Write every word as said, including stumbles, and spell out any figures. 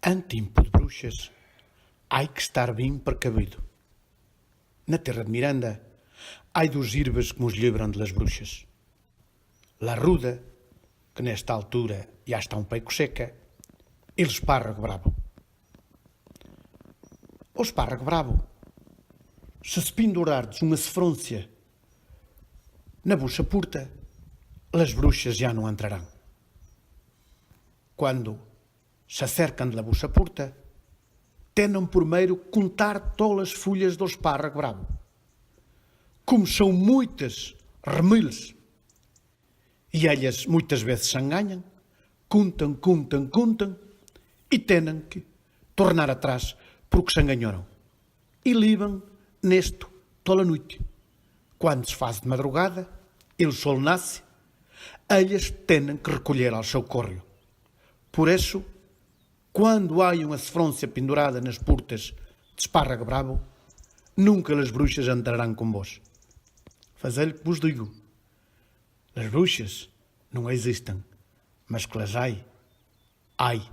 En tempo de bruxas, ai que estar bem precavido. Na terra de Miranda, ai dos irbes que mos livram de las bruxas. La ruda, que nesta altura ja està un peico seca, e l'espàrrec bravo. O espàrrec bravo, se se pendurares unha esfróncia na vossa porta, las bruxas ja non entrarán. Quando s'acercan de la vossa porta, tenen primeiro contar totes les fulles do espàrrec bravo. Com são muites, remilhos, e eles muitas vezes s'enganham, contam, contam, contam, e tenen que tornar atrás porque s'enganharam. E levam nesto toda a noite. Quando se faz de madrugada, e o sol nasce, eles tenen que recolher ao seu correio. Por isso, quando há uma esfróncia pendurada nas portas de espàrrec bravo, nunca as bruxas entrarão com vós. Fazei-lhe que vos digo, as bruxas não existem, mas que las ai, ai.